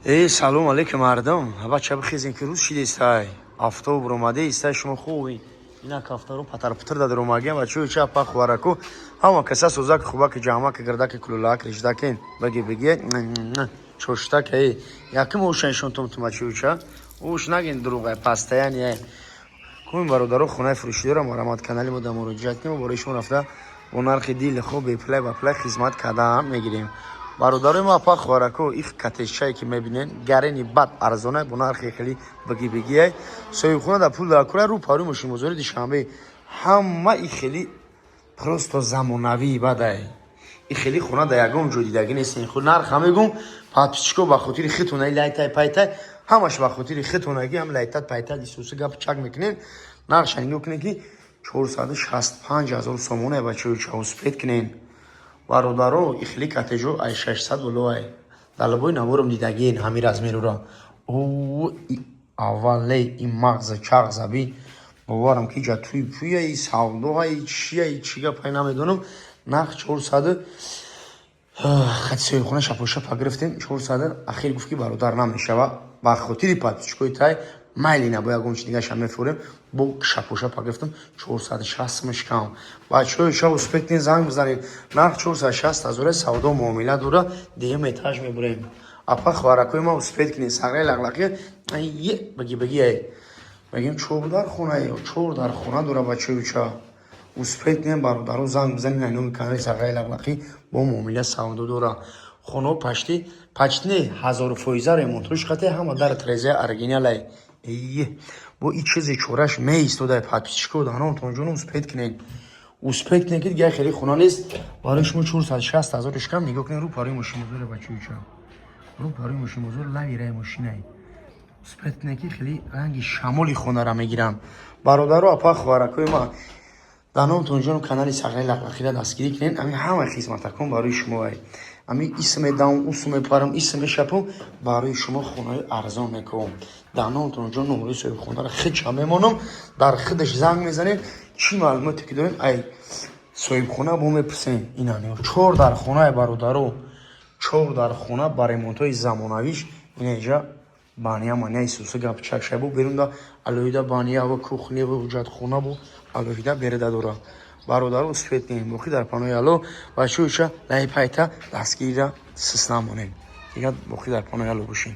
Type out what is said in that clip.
Э, салом алейкум, мардум! Бача, бихезем, ки рӯз шидестай. Офтоб ромаде истай, шумо хубин. Инак ҳафтаро патарпутр да даромагиам, бачаё, ча, апа, хувараку. Ҳама каса созак, хубак, ҷамак, гирдак, кулулак, риждакен, баги бигие, чоштак, эй. Яким ошан шонтом ту, бачаё, ча. Ош нагин дурӯғай, пастаяни. Кумин бародаро, хонаи фурӯшӣ дорам, марамат канали мо да муроҷиат кунем, барои шумо рафта бо нархи дили хуб, беплай ба плай хизмат кардаам мегирем. Бародарои мо, апа, ховарако, их коттеҷчае, ки мебинен, гарени бад арзона, бо нархи хеле баги бигиай. Соҳибхона дар пул дар кура, рӯ парӯи мошинбозори Душанбе. Ҳама и хеле просто замонавии бадай. И хеле хона дар ягон ҷо дидагӣ нестен. Худ нарха мегум, подписчико, ба хотири хитонаи лайтай пайтай, ҳамаш ба хотири хитонаги ҳам лайтат пайтат исуси гап чак мекунем. Нархша нигоҳ кунед, ки 465 ҳазор сомона, бачаё, ча, успеть кунен. Бародаро, ихли коттеҷо ай 600 болоай. Дар лабои наворам дидагиен ҳамин размерура. О, аввале ин мағза чағза би, боварам, ки ҷа туй пӯяи, савдоҳаи, чияи, чӣ гапай, намедонам. Нарх 400, хати соҳибхона шапошапа гирифтем 400. Ахир гуфт, ки бародар, намешава, ба хотири подписчикои тай майли набо, ягон чи дигаша мефурем. Бо шапошапа гирифтам, 460 мишкам. Бачаҳои ша, успеть кунед, занг бизанед. Нарх 460 ҳазора, савдо муомила дора. Дуюм этаж мебурем. Апа, ховаракои ма, успеть кунед. Сағраи лақлақи е баги баги ай мегем, чор дар хона, чор дар хона дора. Бачаҳои ча, успеть кунед, бародаро, занг бизанед. Ай номи канали Сағраи Лақлақӣ бо муомила савдо дора. Хонаҳо почти не, 1000% ремонтош хате, ҳама дар трезаи оригиналай. Ие, бо и чизе чораш меистодай. Подписчико, даномтон ҷон, успеть кунед, успеть кунед, ки дигар хеле хона нест. Барои шумо 460 ҳазор ишкам. Нигоҳ кунед, рӯ парои мошинбозоре, бачаё, ча, рӯ парои мошинбозор, лави раи мошинай. Успеть кунед, ки хеле ранги шамоли хонара мегирам. Бародаро, апа, хоҳаракои ма, даномтон ҷон, канали Сағраи Лақлақида дастгирӣ кунед. Ами ҳамаи хизматакон барои шумо ай. Ами исм медаҳам, усм мепарам, исм мешапам, барои шумо хонаи арзон мекунам. Даномтон ҷон, номрои соҳибхонаро хича мемонам, дар худаш занг мезанед, чӣ маълумоте ки дорем, ай соҳибхона бо мепурсем. Ина чор дар хонаи, бародаро, чор дар хона ба ремонтҳои замонавиш. Инаҷа баня маня исуса гап чак шабу берунда алоҳида баня ва кухня ва ҳуҷҷатхона бу алоҳида береда дора. Бародаро, успеть кунем. Боқӣ дар паноҳи Алло. Бачаҳоша, лайпайта дастгирира сис намонем. Дигар боқӣ дар паноҳи Алло бошем.